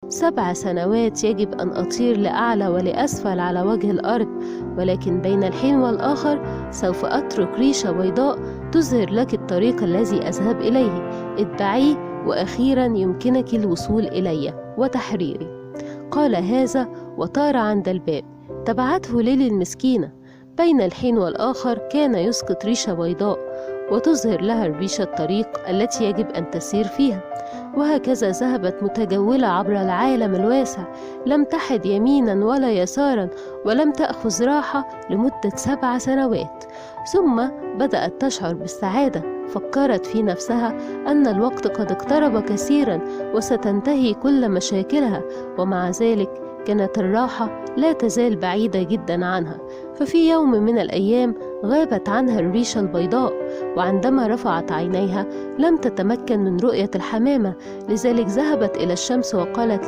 7 سنوات يجب أن أطير لأعلى ولأسفل على وجه الأرض، ولكن بين الحين والآخر سوف أترك ريشة بيضاء تظهر لك الطريق الذي أذهب إليه، اتبعيه وأخيرا يمكنك الوصول إلي وتحريري. قال هذا وطار عند الباب. تبعته ليلي المسكينة. بين الحين والآخر كان يسقط ريشة بيضاء وتظهر لها الريشة الطريق التي يجب أن تسير فيها، وهكذا ذهبت متجولة عبر العالم الواسع، لم تحد يمينا ولا يسارا، ولم تأخذ راحة لمدة 7 سنوات. ثم بدأت تشعر بالسعادة. فكرت في نفسها أن الوقت قد اقترب كثيرا وستنتهي كل مشاكلها، ومع ذلك كانت الراحة لا تزال بعيدة جدا عنها. ففي يوم من الأيام غابت عنها الريشة البيضاء، وعندما رفعت عينيها لم تتمكن من رؤية الحمامة، لذلك ذهبت إلى الشمس وقالت لها: